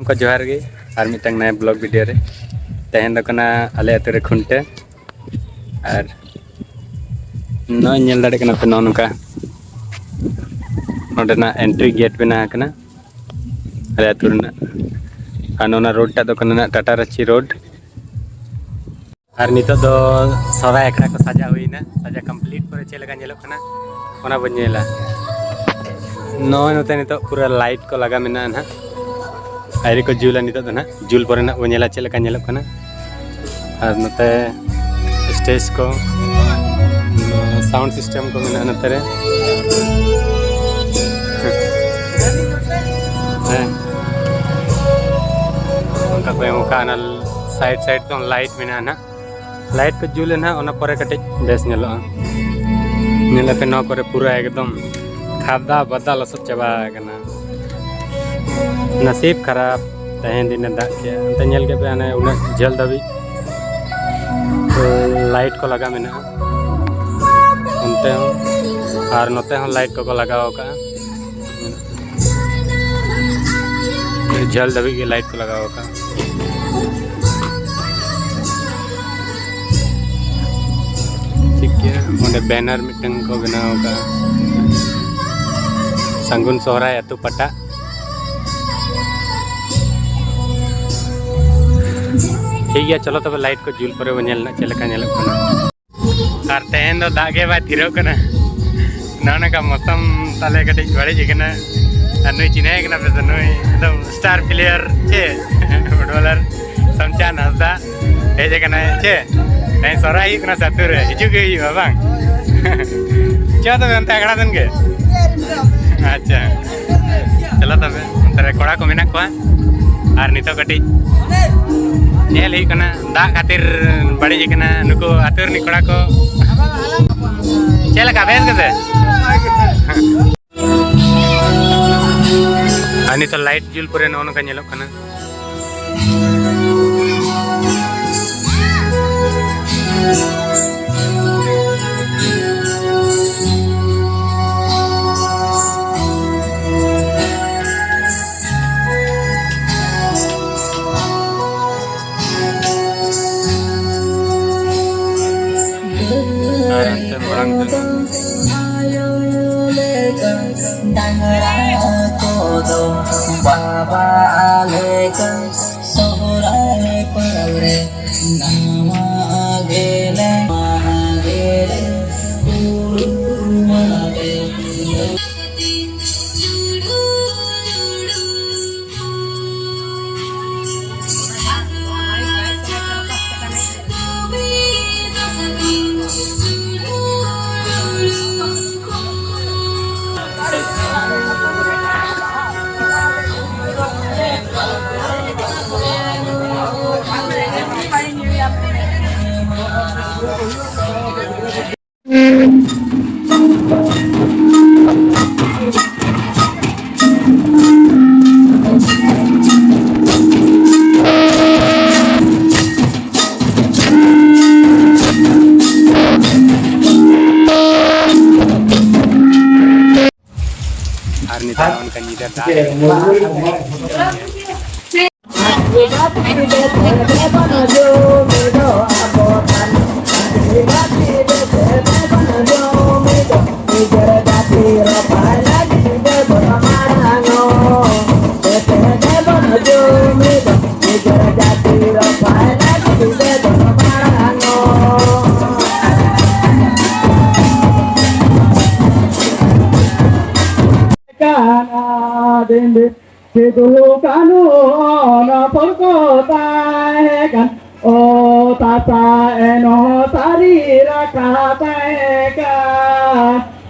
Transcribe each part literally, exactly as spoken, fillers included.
ᱠᱚ ᱡᱚᱦᱟᱨ ᱜᱮ ᱟᱨ ᱢᱤᱫᱴᱟᱝ ᱱᱟᱭᱟ ᱵᱞᱚᱜ ᱵᱷᱤᱰᱤᱭᱳ ᱨᱮ᱾ ᱛᱮᱦᱮᱧ ᱫᱚ ᱠᱟᱱᱟ ᱟᱞᱮ ᱟᱹᱛᱩ ᱨᱮ ᱠᱷᱩᱱᱴᱟᱹᱣ᱾ ᱟᱨ ᱱᱚᱜᱼᱚᱭ ᱧᱮᱞ ᱫᱟᱲᱮᱭᱟᱜ ᱠᱟᱱᱟ ᱯᱮ, ᱱᱚᱜᱼᱚ ᱱᱚᱝᱠᱟ ᱱᱚᱸᱰᱮᱱᱟᱜ ᱮᱱᱴᱨᱤ ᱜᱮᱴ ᱵᱮᱱᱟᱣ ᱟᱠᱟᱱᱟ ᱟᱞᱮ ᱟᱹᱛᱩ ᱨᱮᱱᱟᱜ᱾ ᱟᱨ ᱱᱚᱣᱟ ᱨᱳᱰ ᱴᱟᱜ ᱫᱚ ᱠᱟᱱᱟ ᱱᱟᱜ ᱴᱟᱴᱟ ᱨᱟᱺᱪᱤ ᱨᱳᱰ᱾ ᱟᱨ ᱱᱤᱛᱚᱜ ᱫᱚ ᱥᱚᱦᱨᱟᱭ ᱟᱠᱷᱲᱟ ᱠᱚ ᱥᱟᱡᱟᱣ ᱦᱩᱭᱱᱟ᱾ ᱥᱟᱡᱟᱣ ᱠᱚᱢᱯᱞᱤᱴ ᱯᱚᱨᱮ ᱪᱮᱫ ᱞᱮᱠᱟ ᱧᱮᱞᱚᱜ ᱠᱟᱱᱟ, ᱚᱱᱟ ᱵᱚᱱ ᱧᱮᱞᱟ᱾ ᱱᱚᱜᱼᱚᱭ ᱱᱚᱛᱮ ᱱᱤᱛᱚᱜ ᱯᱩᱨᱟᱹ ᱞᱟᱭᱤᱴ ᱠᱚ ᱞᱟᱜᱟ ᱢᱮᱱᱟᱜᱼᱟ ᱱᱟᱦᱟᱜ᱾ ᱟᱹᱣᱨᱤ ᱠᱚ ᱡᱩᱞᱟ ᱱᱤᱛᱚᱜ ᱫᱚ ᱱᱟᱦᱟᱜ᱾ ᱡᱩᱞ ᱯᱚᱨᱮ ᱱᱟᱦᱟᱜ ᱵᱚᱱ ᱧᱮᱞᱟ ᱪᱮᱫ ᱞᱮᱠᱟ ᱧᱮᱞᱚᱜ ᱠᱟᱱᱟ᱾ ᱟᱨ ᱱᱚᱛᱮ ᱥᱴᱮᱡᱽ ᱠᱚ, ᱥᱟᱣᱩᱱᱰ ᱥᱤᱥᱴᱮᱢ ᱠᱚ ᱢᱮᱱᱟᱜᱼᱟ ᱱᱚᱛᱮ ᱨᱮ᱾ ᱦᱮᱸ, ᱚᱱᱠᱟ ᱠᱚ ᱮᱢ ᱟᱠᱟᱫᱼᱟ᱾ ᱚᱱᱟ ᱥᱟᱭᱤᱰ ᱥᱟᱭᱤᱰ ᱠᱷᱚᱱ ᱞᱟᱭᱤᱴ ᱢᱮᱱᱟᱜᱼᱟ ᱱᱟᱦᱟᱜ᱾ ᱞᱟᱭᱤᱴ ᱠᱚ ᱡᱩᱞ ᱮᱱᱟ, ᱚᱱᱟ ᱯᱚᱨᱮ ᱠᱟᱹᱴᱤᱡ ᱵᱮᱥ ᱧᱮᱞᱚᱜᱼᱟ᱾ ᱧᱮᱞ ᱯᱮ, ᱱᱚᱣᱟ ᱠᱚᱨᱮ ᱯᱩᱨᱟᱹ ᱮᱠᱫᱚᱢ ᱠᱷᱟᱫᱟ ᱵᱟᱫᱟ ᱞᱚᱥᱚᱫ ᱪᱟᱵᱟ ᱟᱠᱟᱱᱟ᱾ ᱱᱟᱥᱤᱵ ᱠᱷᱟᱨᱟᱯ, ᱛᱮᱦᱮᱧ ᱫᱤᱱᱮ ᱫᱟᱜ ᱠᱮᱜᱼᱟ᱾ ᱚᱱᱛᱮ ᱧᱮᱞ ᱠᱮᱫ ᱯᱮ, ᱦᱟᱱᱮ ᱩᱱᱟᱹᱜ ᱡᱷᱟᱹᱞ ᱫᱷᱟᱹᱵᱤᱡ ᱞᱟᱭᱤᱴ ᱠᱚ ᱞᱟᱜᱟᱣ ᱢᱮᱱᱟᱜᱼᱟ᱾ ᱚᱱᱛᱮ ᱦᱚᱸ ᱟᱨ ᱱᱚᱛᱮ ᱦᱚᱸ ᱞᱟᱭᱤᱴ ᱠᱚᱠᱚ ᱞᱟᱜᱟᱣ ᱟᱠᱟᱫᱼᱟ᱾ ᱡᱷᱟᱹᱞ ᱫᱷᱟᱹᱵᱤᱡ ᱜᱮ ᱞᱟᱭᱤᱴ ᱠᱚ ᱞᱟᱜᱟᱣ ᱟᱠᱟᱫᱼᱟ᱾ ᱴᱷᱤᱠ ᱜᱮᱭᱟ, ᱚᱸᱰᱮ ᱵᱮᱱᱟᱨ ᱢᱤᱫᱴᱟᱝ ᱠᱚ ᱵᱮᱱᱟᱣ ᱟᱠᱟᱫᱼᱟ, ᱥᱟᱹᱜᱩᱱ ᱥᱚᱦᱨᱟᱭ ᱟᱹᱛᱩ ᱯᱟᱴᱟ᱾ ᱴᱷᱤᱠ ᱜᱮᱭᱟ, ᱪᱚᱞᱚ ᱛᱚᱵᱮ ᱞᱟᱭᱤᱴ ᱠᱚ ᱡᱩᱞ ᱯᱚᱨᱮ ᱵᱚᱱ ᱧᱮᱞ ᱱᱟ ᱪᱮᱫ ᱞᱮᱠᱟ ᱧᱮᱞᱚᱜ ᱠᱟᱱᱟ᱾ ᱟᱨ ᱛᱮᱦᱮᱧ ᱫᱚ ᱫᱟᱜ ᱜᱮ ᱵᱟᱭ ᱛᱷᱤᱨᱚᱜ ᱠᱟᱱᱟ᱾ ᱱᱚᱜᱼᱚ ᱱᱚᱝᱠᱟ ᱢᱚᱥᱚᱢ ᱛᱟᱞᱮ ᱠᱟᱹᱴᱤᱡ ᱵᱟᱹᱲᱤᱡ ᱟᱠᱟᱱᱟ᱾ ᱟᱨ ᱱᱩᱭ ᱪᱤᱱᱦᱟᱹᱣ ᱠᱟᱱᱟ ᱯᱮ ᱥᱮ? ᱱᱩᱭ ᱮᱠᱫᱚᱢ ᱥᱴᱟᱨ ᱯᱞᱮᱭᱟᱨ ᱪᱮ ᱯᱷᱩᱴᱵᱚᱞᱟᱨ ᱥᱟᱢᱪᱟᱱ ᱦᱟᱸᱥᱫᱟ ᱦᱮᱡ ᱟᱠᱟᱱᱟᱭ ᱪᱮ? ᱛᱮᱦᱮᱧ ᱥᱚᱦᱨᱟᱭ ᱦᱩᱭᱩᱜ ᱠᱟᱱᱟ ᱥᱮ ᱟᱹᱛᱩ ᱨᱮ? ᱦᱤᱡᱩᱜ ᱜᱮ ᱦᱩᱭᱩᱜᱼᱟ ᱵᱟᱝ? ᱪᱚ ᱛᱚᱵᱮ ᱚᱱᱛᱮ ᱟᱠᱷᱲᱟ ᱥᱮᱱ ᱜᱮ᱾ ᱟᱪᱪᱷᱟ, ᱪᱚᱞᱚ ᱛᱚᱵᱮ, ᱚᱱᱛᱮ ᱨᱮ ᱠᱚᱲᱟ ᱠᱚ ᱢᱮᱱᱟᱜ ᱠᱚᱣᱟ᱾ ᱟᱨ ᱱᱤᱛᱚᱜ ᱠᱟᱹᱴᱤᱡ ᱧᱮᱞ ᱦᱩᱭᱩᱜ ᱠᱟᱱᱟ, ᱫᱟᱜ ᱠᱷᱟᱹᱛᱤᱨ ᱵᱟᱹᱲᱤᱡ ᱟᱠᱟᱱᱟ᱾ ᱱᱩᱠᱩ ᱟᱹᱛᱩ ᱨᱤᱱᱤᱡ ᱠᱚᱲᱟ ᱠᱚ ᱪᱮᱫ ᱞᱮᱠᱟ, ᱵᱮᱥ ᱜᱮᱥᱮ? ᱟᱨ ᱱᱤᱛᱚᱜ ᱞᱟᱭᱤᱴ ᱡᱩᱞ ᱯᱚᱨᱮ ᱱᱚᱜᱼᱚ ᱱᱚᱝᱠᱟ ᱧᱮᱞᱚᱜ ᱠᱟᱱᱟ᱾ ᱞᱮᱠᱟ ᱥᱚᱦᱨᱟᱭ ᱯᱚᱨᱚᱵᱽ ᱨᱮ ᱱᱟᱣᱟ ᱜᱮᱞᱮ, ᱱᱟᱣᱟ ᱜᱮᱞᱮ ᱩᱰᱩᱠᱚᱜᱼᱟ᱾ ᱟᱨ ᱱᱮᱛᱟᱨ ᱚᱱᱠᱟ ᱧᱤᱫᱟᱹ ᱫᱟᱜ ᱠᱟᱱᱟ ᱫᱤᱱ ᱫᱤᱱ ᱥᱤᱫᱩ ᱠᱟᱹᱱᱦᱩ ᱚᱱᱟ ᱯᱚᱨ ᱠᱚ ᱛᱟᱦᱮᱸ ᱠᱟᱱ, ᱚᱛ ᱦᱟᱥᱟ ᱮᱱᱦᱚᱸ ᱥᱟᱹᱨᱤ ᱨᱟᱠᱷᱟ ᱛᱟᱦᱮᱸ ᱠᱟᱱ᱾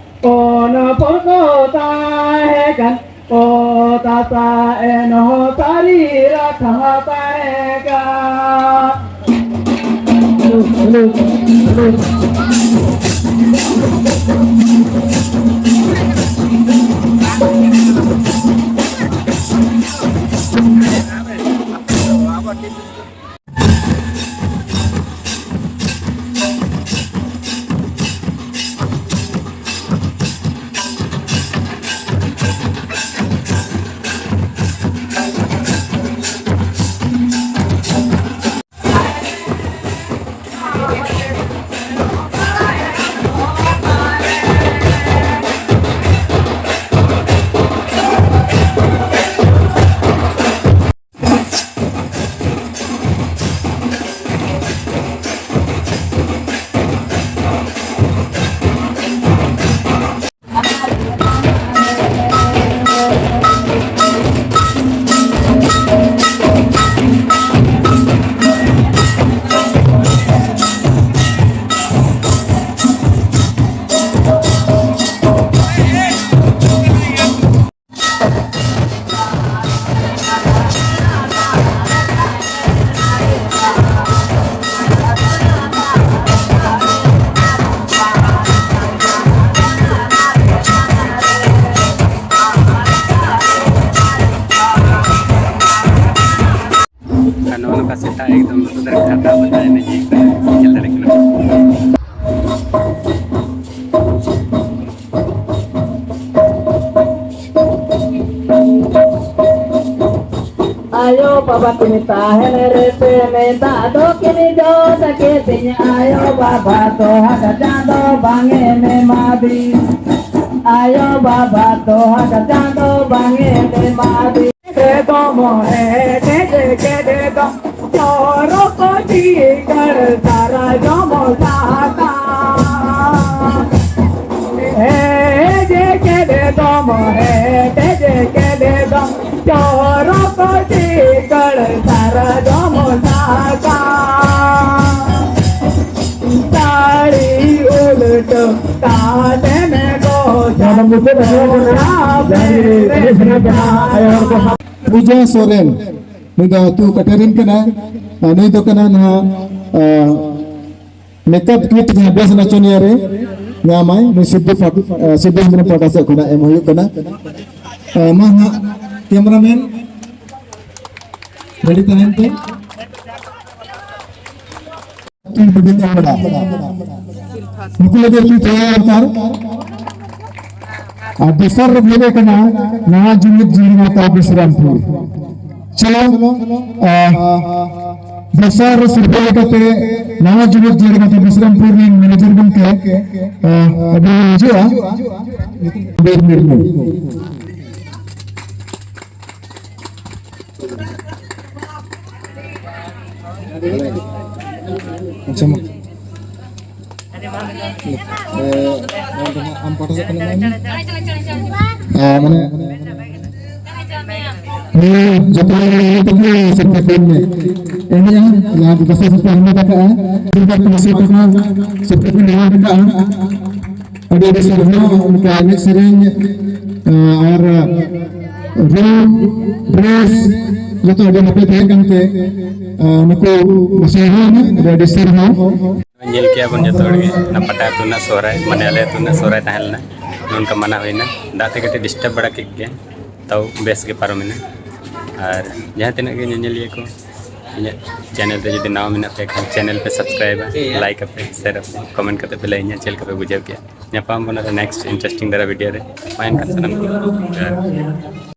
ᱚᱱᱟ ᱯᱚᱨ ᱠᱚ ᱛᱟᱦᱮᱸ ᱠᱟᱱ, ᱚᱛ ᱦᱟᱥᱟ ᱮᱱᱦᱚᱸ ᱥᱟᱹᱨᱤ ᱨᱟᱠᱷᱟ ᱛᱟᱦᱮᱸ ᱠᱟᱱ᱾ ᱱᱚᱜᱼᱚ ᱱᱚᱝᱠᱟ ᱥᱮᱛᱟᱜ ᱮᱠᱫᱚᱢ ᱞᱩᱛᱩᱨ ᱫᱟᱨᱮ ᱠᱷᱟᱨᱫᱟ ᱵᱚᱱ ᱮᱱᱮᱡ ᱠᱟᱱᱟ, ᱧᱮᱞ ᱫᱟᱲᱮᱭᱟᱜ ᱠᱟᱱᱟ᱾ ᱟᱭᱳ ᱵᱟᱵᱟ ᱠᱤᱱ ᱛᱟᱦᱮᱱ ᱨᱮ ᱯᱮ ᱢᱮᱫ ᱫᱟᱜ ᱫᱚ ᱠᱤᱱ ᱡᱚᱫ ᱠᱮᱫᱤᱧ᱾ ᱟᱭᱳ ᱵᱟᱵᱟ ᱫᱚ ᱦᱟᱜ ᱪᱟᱸᱫᱚ ᱵᱟᱝ ᱮᱢ ᱮᱢᱟᱫᱤᱧ᱾ ᱟᱭᱳ ᱵᱟᱵᱟ ᱫᱚ ᱦᱟᱜ ᱪᱟᱸᱫᱚ ᱵᱟᱝ ᱮᱢ ᱮᱢᱟᱫᱤᱧ᱾ ᱜᱮᱰᱮ ᱫᱚᱢ ᱦᱮᱰᱮᱡ ᱜᱮᱰᱮ ᱫᱚᱢ ᱪᱚᱨᱚᱠ ᱪᱤᱠᱟᱹᱲ ᱥᱟᱨᱡᱚᱢ ᱥᱟᱠᱟᱢ᱾ ᱦᱮᱰᱮᱡ ᱜᱮᱰᱮ ᱫᱚᱢ ᱦᱮᱰᱮᱡ ᱜᱮᱰᱮ ᱫᱚᱢ ᱪᱚᱨᱚᱠ ᱪᱤᱠᱟᱹᱲ ᱥᱟᱨᱡᱚᱢ ᱥᱟᱠᱟᱢ᱾ ᱫᱟᱲᱤ ᱩᱞᱴᱟᱹ ᱠᱟᱛᱮᱢ ᱜᱚᱡᱟ᱾ ᱱᱚᱣᱟ ᱫᱚ ᱢᱩᱪᱟᱹᱫ ᱟᱠᱷᱲᱟ ᱠᱟᱱᱟ᱾ ᱡᱟᱦᱟᱸ ᱜᱮ ᱮᱱᱮᱡ ᱥᱮᱨᱮᱧ ᱠᱟᱱᱟ, ᱟᱭᱳ ᱦᱚᱲ ᱠᱚ ᱥᱟᱶ᱾ ᱯᱩᱡᱟ ᱥᱚᱨᱮᱱ, ᱱᱩᱭ ᱫᱚ ᱟᱹᱛᱩ ᱠᱟᱴᱮᱨᱤᱱ ᱠᱟᱱᱟᱭ᱾ ᱟᱨ ᱱᱩᱭ ᱫᱚ ᱠᱟᱱᱟ ᱱᱚᱣᱟ, ᱟᱸ, ᱢᱮᱠᱟᱯ ᱠᱤᱴ ᱡᱟᱦᱟᱸ ᱵᱮᱥ ᱱᱟᱪᱚᱱᱤᱭᱟᱹ ᱨᱮ ᱧᱟᱢᱟᱭ, ᱱᱩᱭ ᱥᱤᱵᱽᱫᱩ ᱯᱟᱴ-, ᱟᱸ, ᱥᱤᱵᱽᱫᱩ ᱦᱮᱢᱵᱨᱚᱢ ᱯᱟᱦᱴᱟ ᱥᱮᱫ ᱠᱷᱚᱱᱟᱜ ᱮᱢ ᱦᱩᱭᱩᱜ ᱠᱟᱱᱟ᱾ ᱟᱸ, ᱢᱟ ᱦᱟᱸᱜ ᱠᱮᱢᱨᱟᱢᱮᱱ ᱨᱮᱰᱤ ᱛᱟᱦᱮᱱ ᱯᱮ᱾ ᱛᱤᱱ ᱵᱟᱡᱮ ᱛᱮ ᱵᱮᱲᱟ᱾ ᱱᱩᱠᱩ ᱞᱟᱹᱜᱤᱫ ᱛᱤ ᱛᱷᱟᱭᱚ ᱫᱚᱨᱠᱟᱨ᱾ ᱟᱨ ᱫᱚᱥᱟᱨ ᱨᱮ ᱦᱩᱭᱩᱜ ᱠᱟᱱᱟ ᱱᱟᱣᱟ ᱡᱩᱢᱤᱫ ᱡᱤᱲᱤ ᱢᱟᱛᱟ ᱵᱤᱥᱨᱟᱢᱯᱩᱨ᱾ ᱪᱚᱞᱚ, ᱟ, ᱫᱚᱥᱟᱨ ᱥᱤᱨᱯᱟᱹ ᱞᱮᱠᱟᱛᱮ ᱱᱟᱣᱟ ᱡᱩᱢᱤᱫ ᱡᱤᱲᱤ ᱢᱟᱛᱟ ᱵᱤᱥᱨᱟᱢᱯᱩᱨ ᱨᱮᱱ ᱢᱮᱱᱮᱡᱟᱨ ᱜᱚᱢᱠᱮ, ᱟ, ᱟᱵᱚ ᱦᱤᱡᱩᱜᱼᱟ᱾ ᱵᱤᱨ ᱢᱩᱨᱢᱩ᱾ ᱟᱪᱪᱷᱟ, ᱢᱟ᱾ ᱮ, ᱟᱢ ᱯᱟᱦᱴᱟ ᱥᱮᱫ ᱠᱷᱚᱱᱟᱜ ᱮᱢᱟᱭ ᱢᱮ᱾ ᱮ, ᱢᱟᱱᱮ, ᱦᱮᱸ, ᱡᱚᱛᱚ ᱦᱚᱲ ᱧᱮᱞ ᱛᱮᱜᱮ ᱥᱤᱨᱯᱟᱹ ᱠᱚ ᱮᱢ ᱢᱮ᱾ ᱮᱱᱮᱡ ᱟᱢ, ᱡᱟᱦᱟᱸ ᱫᱚᱥᱟᱨ ᱥᱤᱨᱯᱟᱹ ᱦᱟᱢᱮᱴ ᱟᱠᱟᱫᱼᱟ, ᱥᱤᱨᱯᱟᱹ ᱠᱚ ᱥᱤᱨᱯᱟᱹ ᱠᱚ ᱥᱤᱨᱯᱟᱹ ᱠᱚ ᱧᱟᱢ ᱟᱠᱟᱫᱼᱟ᱾ ᱟᱹᱰᱤ ᱟᱹᱰᱤ ᱥᱟᱨᱦᱟᱣ, ᱚᱱᱠᱟ ᱮᱱᱮᱡ ᱥᱮᱨᱮᱧ, ᱮ, ᱟᱨ ᱨᱩ, ᱰᱨᱮᱥ, ᱡᱚᱛᱚ ᱟᱹᱰᱤ ᱱᱟᱯᱟᱭ ᱛᱟᱦᱮᱸ ᱠᱟᱱᱛᱮ, ᱮ, ᱱᱩᱠᱩ ᱵᱟᱥᱟ ᱦᱩᱭᱱᱟ, ᱟᱹᱰᱤ ᱟᱹᱰᱤ ᱥᱟᱨᱦᱟᱣ᱾ ᱧᱮᱞ ᱠᱮᱜᱼᱟ ᱵᱚᱱ ᱡᱚᱛᱚ ᱦᱚᱲ ᱜᱮ, ᱱᱟᱯᱟᱴᱟ ᱟᱹᱛᱩ ᱨᱮᱱᱟᱜ ᱥᱚᱦᱨᱟᱭ, ᱢᱟᱱᱮ ᱟᱞᱮ ᱟᱹᱛᱩ ᱨᱮᱱᱟᱜ ᱥᱚᱦᱨᱟᱭ ᱛᱟᱦᱮᱸ ᱞᱮᱱᱟ, ᱱᱚᱝᱠᱟ ᱢᱟᱱᱟᱣ ᱦᱩᱭᱱᱟ᱾ ᱫᱟᱜ ᱛᱮ ᱠᱟᱹᱴᱤᱡ ᱰᱤᱥᱴᱟᱵᱽ ᱵᱟᱲᱟ ᱠᱮᱫ ᱜᱮᱭᱟ, ᱛᱟᱣ ᱵᱮᱥ ᱜᱮ ᱯᱟᱨᱚᱢᱮᱱᱟ᱾ ᱟᱨ ᱡᱟᱦᱟᱸ ᱛᱤᱱᱟᱹᱜ ᱜᱮ ᱧᱮᱧᱮᱞᱤᱭᱟᱹ ᱠᱚ ᱤᱧᱟᱹᱜ ᱪᱮᱱᱮᱞ ᱨᱮ ᱡᱩᱫᱤ ᱱᱟᱣᱟ ᱢᱮᱱᱟᱜ ᱯᱮ ᱠᱷᱟᱱ, ᱪᱮᱱᱮᱞ ᱯᱮ ᱥᱟᱵᱥᱠᱨᱟᱭᱤᱵᱟ, ᱞᱟᱭᱤᱠ ᱟᱯᱮ, ᱥᱮᱭᱟᱨ ᱟᱯᱮ, ᱠᱚᱢᱮᱱᱴ ᱠᱟᱛᱮ ᱯᱮ ᱞᱟᱹᱭ ᱤᱧᱟ ᱪᱮᱫ ᱞᱮᱠᱟ ᱯᱮ ᱵᱩᱡᱷᱟᱹᱣ ᱠᱮᱜᱼᱟ᱾ ᱧᱟᱯᱟᱢ ᱵᱚᱱᱟ ᱱᱮᱠᱥᱴ ᱤᱱᱴᱟᱨᱮᱥᱴᱤᱝ ᱫᱷᱟᱨᱟ ᱵᱷᱤᱰᱤᱭᱳ ᱨᱮ᱾ ᱢᱟ ᱮᱱᱠᱷᱟᱱ ᱥᱟᱱᱟᱢ ᱠᱚ ᱡᱚᱦᱟᱨ᱾